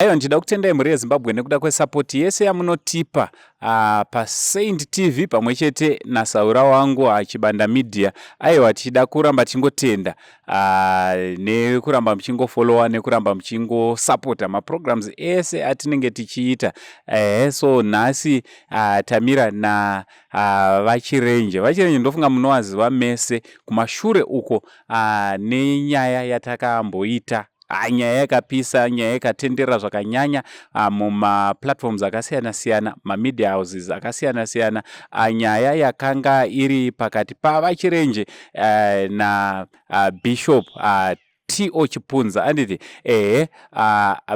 Aiwa, ndichida kutendai mhuri yeZimbabwe nekuda kwesapoti yese yamunotipa paSaint TV pamwe chete nasaura wangu Chibanda Media. Aiwa, tichida kuramba tichingotenda nekuramba muchingofollowa, nekuramba muchingosapota maprograms ese atinenge tichiita. So nhasi tamira na VaChirenje. VaChirenje ndofunga munovaziva mese kumashure uko nenyaya yatakamboita, nyaya yakapisa, nyaya yakatenderera zvakanyanya mumaplatforms akasiyana siyana, mamedia houses akasiyana siyana, nyaya yakanga iri pakati paVaChirenje na Bishop T.O Chipunza, anditi? Ehe,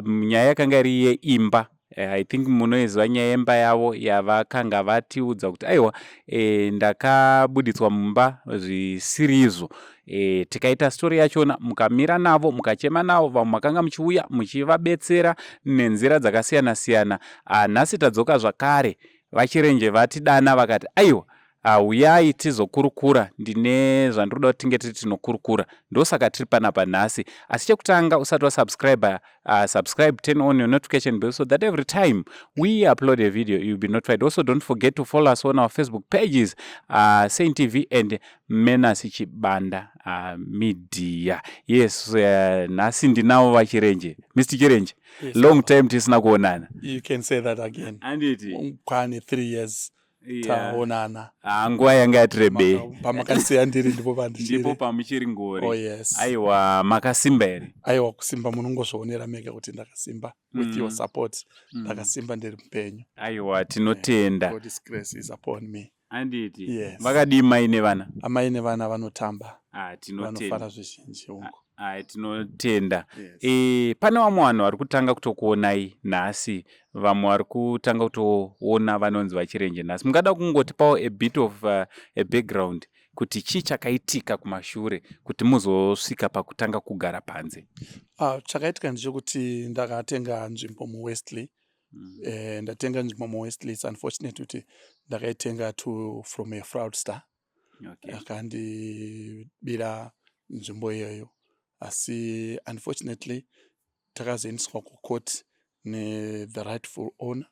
nyaya yakanga iri yeimba. I think munoiziva nyaya yemba yavo yavakanga vatiudza kuti aiwa, ndakabuditswa mumba zvisirizvo. Tikaita story yachona, mukamira navo, mukachema navo, vamwe makanga muchiuya muchivabetsera nenzira dzakasiyana siyana. Nhasi tadzoka zvakare, VaChirenje vatidana vakati aiwa, uyai tizokurukura, ndine zvandiri kuda kuti tinge tiri tinokurukura. Ndosaka tiri panapa nhasi. Asi chekutanga, usati wasubscribe, subscribe, turn on your notification bell so that every time we upload a video you'll be notified. Also, don't forget to follow us on our Facebook pages, Saint TV and Menas Chibanda Media. Yes, nhasi ndinavo VaChirenje, Mr Chirenje. Yes, long Baba. Time tisina kuonana. You can say that again. Anditi? Kwane 3 years taonana. Ah, nguva yanga yatirebei. Pamakasiya ndiri ndipo pandichiri. Ndipo pamuchiri ngori. Oh yes. Aiwa, makasimba here? Aiwa, kusimba munongozvionera mega kuti ndakasimba with your support. Ndakasimba, ndiri mupenyu. Aiwa, tinotenda. God's grace is upon me. Anditi? Yes. Vakadii mai nevana? Amai nevana vanotamba. Ah, tinotenda. Vanofara zvizhinji ungu. Ai, tinotenda. Yes. Pane vamwe vanhu vari kutanga kutokuonai nhasi, vamwe vari kutanga kutoona vanonzi VaChirenje nhasi. Mungada kungotipawo a bit of a background kuti chii chakaitika kumashure kuti muzosvika pakutanga kugara panze? Ah, chakaitika ndechekuti ndakatenga nzvimbo muWestley. Ndatenga nzvimbo muWestley. It's unfortunate kuti ndakaitenga to from a fraudster akandibira nzvimbo iyoyo. Asi unfortunately takazoendeswa kucourt nethe rightful owner,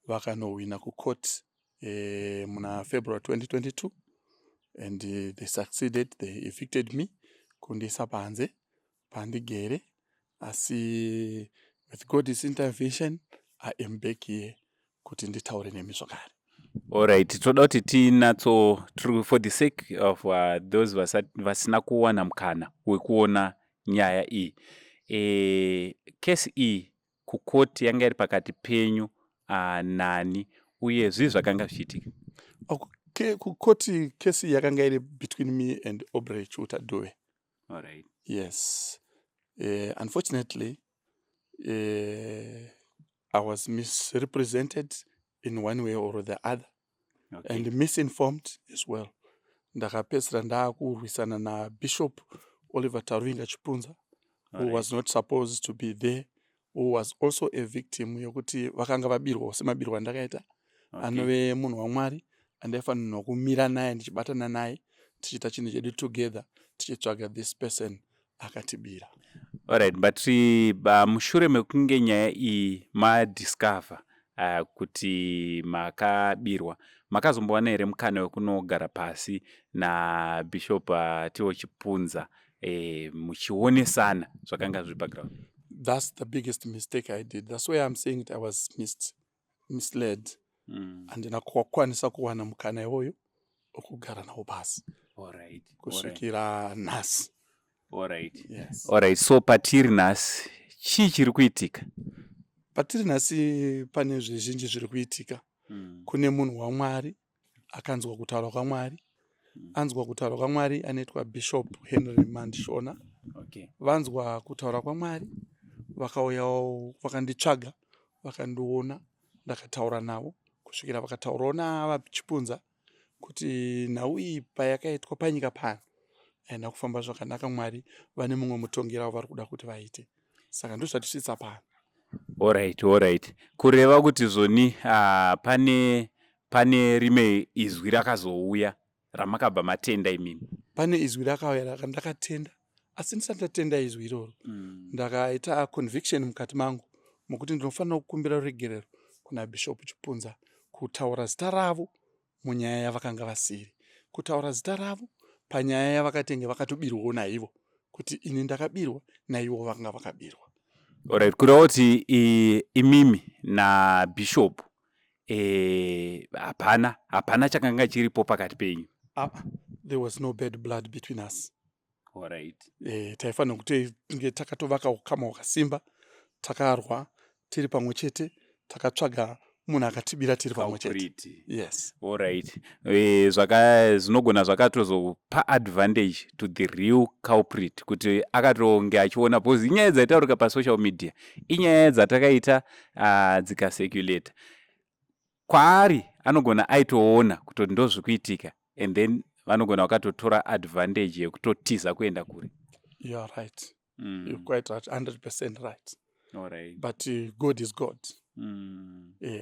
vakanohwina kucourt muna February 2022 and they succeeded. They evicted me kundiisa panze pandigere. Asi with God's intervention I am back here kuti nditaure nemi zvakare. Alright, toda kuti tinatso for the sake of those vasina kuwana mukana wekuona nyaya iyi, kesi iyi kukoti yanga iri pakati penyu nani, uye zvii zvakanga zvichiitika? Kukoti kesi yakanga iri between me and Aubrey Chuta Dube. Yes, unfortunately I was misrepresented in one way or the other and misinformed as well. Ndakapedzisira ndaakurwisana naBishop Oliver Taruvinga Chipunza, who was not supposed to be there, who was also a victim yokuti vakanga vabirwawo semabirwo andakaita. Anove munhu waMwari andaifanirwa kumira naye, ndichibatana naye, tichiita chinhu chedu together, tichitsvaga this person akatibira. Alright, but mushure mekunge nyaya iyi madiscover kuti makabirwa, makazombowana here mukana wekunogara pasi naBishop T.O Chipunza, muchionesana zvakanga zviri paground? That's the biggest mistake I did. That's why I'm saying it, I was misled. Handina kukwanisa kuwana mukana iwoyo wokugara nawo pasi kusvikira nhasi. Yes. Alright, so patiri nhasi chii chiri kuitika? Patiri nhasi pane zvizhinji zviri kuitika. Kune munhu waMwari akanzwa kutaura kwaMwari. Anzwa kutaura kwaMwari anoitwa Bishop Henry Mandishona. Vanzwa kutaura kwaMwari, vakauyawo, vakanditsvaga, vakandiona, ndakataura navo kusvikira vakataurawo navaChipunza kuti nhau iyi payakaitwa panyika pano haina kufamba zvakanaka. Mwari vane mumwe mutongero wavo vari kuda kuti vaite, saka ndozvatisvitsa pano. Alright, kureva kuti zvoni pane rimwe izwi rakazouya ramakabva matenda imimi? Pane izwi rakauya ndakatenda, asi ndisati ndatenda izwi iroro, ndakaita conviction mukati mangu. Mukuti ndinofanira kukumbira ruregerero kuna Bishop Chipunza kutaura zita ravo munyaya yavakanga vasiri, kutaura zita ravo panyaya yavakatenge vakatobirwawo naivo, kuti ini ndakabirwa, naivo vakanga vakabirwa. Alright, kureva kuti imimi nabishop hapana chakanga chiripo pakati penyu? Ah, there was no bad blood between us. Taifanira kuti tinge takatovaka ukama hwakasimba, takarwa tiri pamwe chete, takatsvaga munhu akatibira tiri pamwe chete. Culprit. Yes. Alright, zvinogona zvakatozopa advantage to the real culprit kuti akatonge achiona, because inyaya dzaitaurika pasocial media, inyaya dzatakaita dzikacirculata kwaari, anogona aitoona kutoti ndo zvikuitika, and then vanogona vakatotora advantage yekutotiza kuenda kure. You are right. You're quite right, 100% right. But God is God.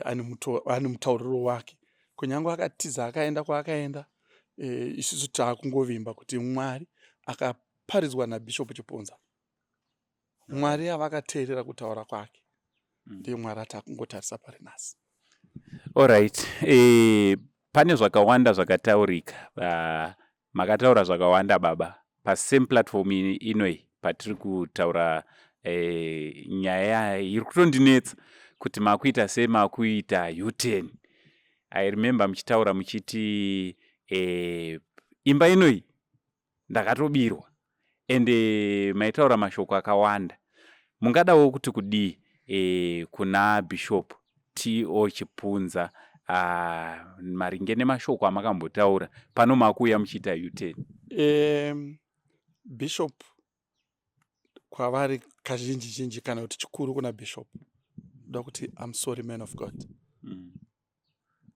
Ane mutauriro wake. Kunyange akatiza akaenda kwaakaenda, isusu taakungovimba kuti Mwari akaparidzwa naBishop Chipunza, Mwari avakateerera kutaura kwake, ndiye Mwari atakungotarisa pari nhasi. Alright, pane zvakawanda zvakataurika. Makataura zvakawanda, baba, pasame platform inoi patiri kutaura nyaya iri kutondinetsa kuti makuita sei, makuita U-turn. I remember muchitaura muchiti imba inoi ndakatobirwa, ende maitaura mashoko akawanda. Mungadawo kuti kudii kuna Bishop T.O Chipunza maringe nemashoko amakambotaura pano, makuuya muchiita U-turn? Bishop, kwavari kazhinji zhinji, kana kuti chikuru kuna Bishop, ndoda kuti I'm sorry, man of God.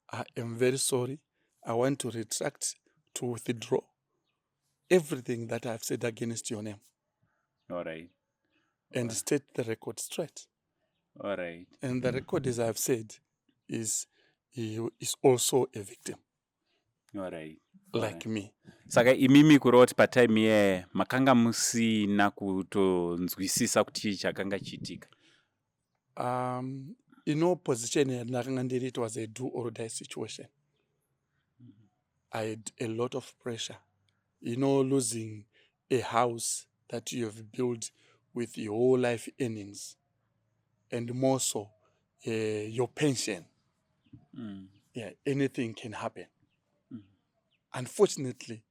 I am very sorry. I want to retract, to withdraw everything that I've said against your name and state the record straight. And the record, as I've said, is he is also a victim like me. Saka imimi kureva kuti patime iyaya makanga musina kutonzwisisa kuti chii chakanga chiitika? Ino position yandakanga ndiri, it was a do or die situation. I had a lot of pressure. Losing a house that you have built with your whole life earnings and more so your pension. Yeah, anything can happen. Unfortunately,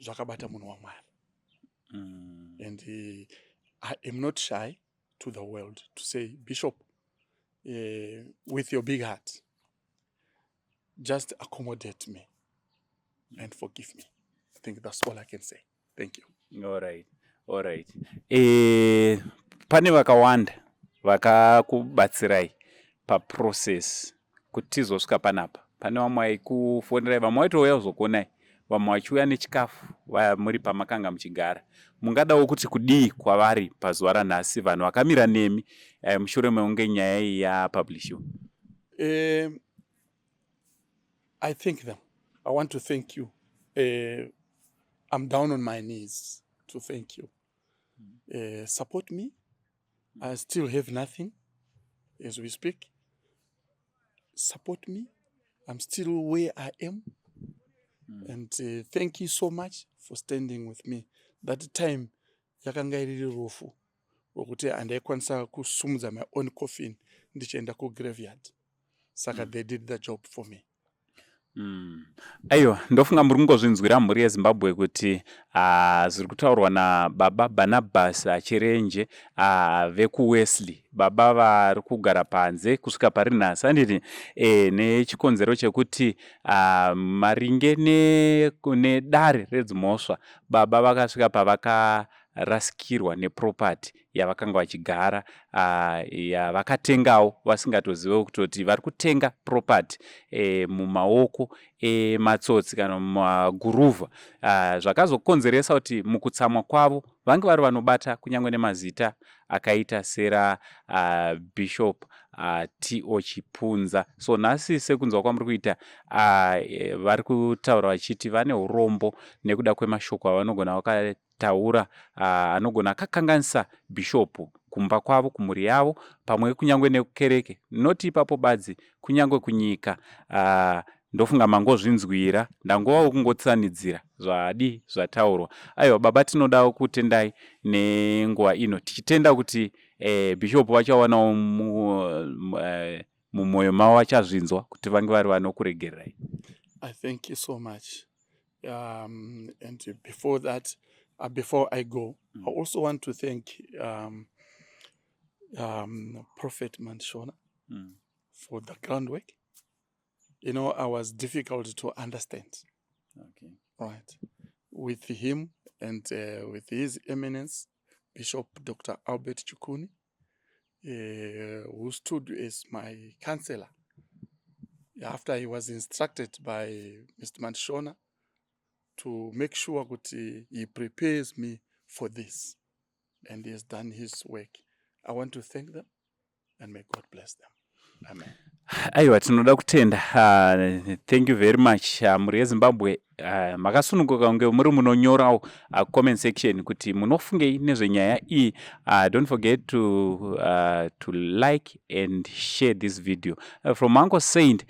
zvakabata munhu waMwari. And I am not shy to the world to say, "Bishop, with your big heart, just accommodate me and forgive me." I think that's all I can say. Thank you. Alright. Pane vakawanda vakakubatsirai paprocess kuti tizosvika panapa. Pane vamwe vaikufonerai, vamwe vaitouya kuzokuonai, vamwe vachiuya nechikafu muri pamakanga muchigara. Mungadawo kuti kudii kwavari pazuva ranhasi, vanhu vakamira nemi mushure mekunge nyaya iyi yapublishiwa? I thank them. I want to thank you. I'm down on my knees to thank you. Support me. I still have nothing as we speak. Support me. I'm still where I am. And thank you so much for standing with me. That time yakanga iri rufu rwokuti handaikwanisa kusumudza my own coffin ndichienda kugraveyard, saka they did the job for me. Aiwa, ndofunga muri kungozvinzwira, mhuri yeZimbabwe, kuti zviri kutaurwa nababa Barnabas Chirenje vekuWesley, baba vari kugara panze kusvika pari nhasi, handiti? Nechikonzero chekuti maringe nedare redzimhosva, baba vakasvika pavakarasikirwa neproperty yavakanga vachigara, yavakatengawo vasingatozive kutoti vari kutenga property mumaoko ematsotsi kana mumaguruvha, zvakazokonzeresa kuti mukutsamwa kwavo vange vari vanobata kunyange nemazita akaita sera Bishop T.O Chipunza. So nhasi, sekunzwa kwamuri kuita, vari kutaura vachiti vane urombo nekuda kwemashoko avanogona vakataura anogona akakanganisa bhishopu. Kumba kwavo, kumhuri yavo, pamwe kunyange nekukereke, noti ipapo badzi, kunyange kunyika. Ndofunga mangozvinzwira, ndangovawo kungotsanidzira zvadii zvataurwa. Aiwa baba, tinodawo kutendai nenguva ino, tichitenda kuti bishop vachawanawo mumwoyo mavo, vachazvinzwa kuti vange vari vanokuregererai. I thank you so much. And before that, before I go, I also want to thank Prophet Mandishona for the groundwork. I was difficult to understand, right? With him and with His Eminence, Bishop Dr. Albert Chikuni, who stood as my counselor after he was instructed by Mr. Mandishona to make sure that he prepares me for this. And he has done his work. I want to thank them and may God bless them. Amen. Aiwa, tinoda kutenda. Thank you very much. Mhuri yeZimbabwe, makasununguka kunge muri munonyorawo comment section kuti munofungei nezvenyaya iyi. Don't forget to like and share this video from Uncle Saint,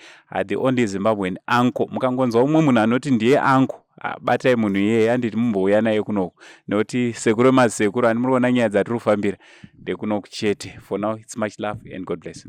the only Zimbabwean uncle. Mukangonzwa umwe munhu anoti ndiye uncle, batai munhu iyeye, anditi mumbouya naye kunoku, nekuti sekuru emazisekuru ani muri kuona nyaya dzatiri kufambira ndekunoku chete. For now, it's much love and God bless.